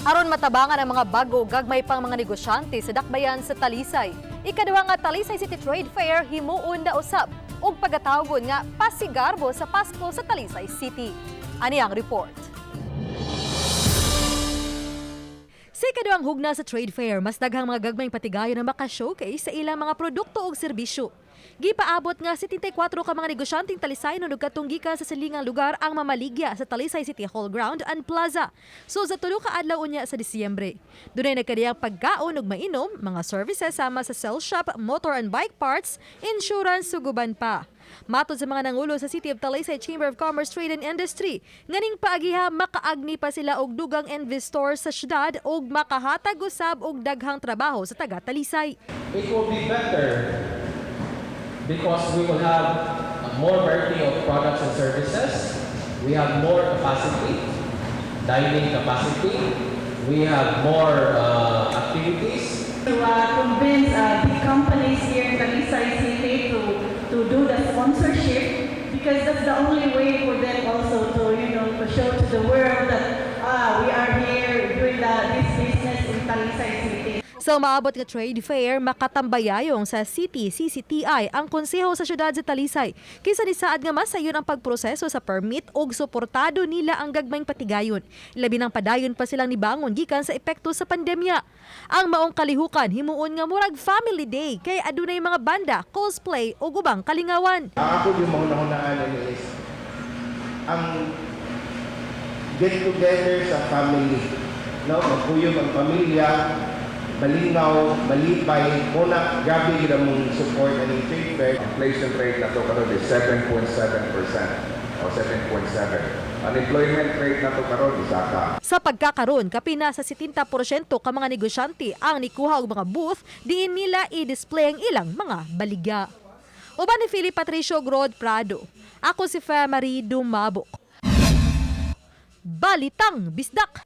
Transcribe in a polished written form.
Aron matabangan ang mga bago gagmay pang mga negosyante sa dakbayan sa Talisay, ikaduha nga Talisay City Trade Fair himuon na usab ug pagatawgon nga Pasigarbo sa Pasko sa Talisay City. Ani ang report. Sa ikaduhang hugna sa trade fair, mas daghang mga gagmayng patigayon na maka-showcase sa ilang mga produkto ug serbisyo. Gipaabot nga 74 ka mga negosyanteng Talisay no katong gikan sa silingang lugar ang mamaligya sa Talisay City Hall Ground and Plaza. So sa tulo ka adlaw unya sa Disyembre. Dunay nagkadiyang pagkaon ug mainom, mga services sama sa cell shop, motor and bike parts, insurance ug uban pa. Matod sa mga nangulo sa City of Talisay Chamber of Commerce, Trade and Industry, nganing paagiha makaagni pa sila og dugang investors sa syudad ug makahatag usab og daghang trabaho sa taga Talisay. It will be better because we will have a more variety of products and services. We have more capacity, dining capacity. We have more activities. To convince big companies here in Talisay City to do the sponsorship, because that's the only way for them also to you know to show to the world that we are here doing this business in Talisay City. Sa umaabot nga trade fair, makatambayayong sa City CCTI ang konseho sa syudad sa Talisay. Kinsa nisaad nga masayon ang pagproseso sa permit og suportado nila ang gagmayng patigayon. Labi nang padayon pa silang nibangon gikan sa epekto sa pandemya. Ang maong kalihukan himuon nga murag family day kay adunay mga banda, cosplay ug ubang kalingawan. Ang ako yung mahuna-hunaan is ang get together sa family. No, magkuyog ang pamilya, malingaw, malipay, muna grabe gid among support aning trade fair. Inflation rate nato karon is 7.7% o 7.7. Unemployment rate nato karon isa ka. Sa pagkakaroon, kapina sa 70% ka mga negosyante ang nikuha og mga booth diin nila i-display ang ilang mga baligya. Uban ni Philip Patricio Grod Prado. Ako si Fe Marie Dumabok. Balitang Bisdak.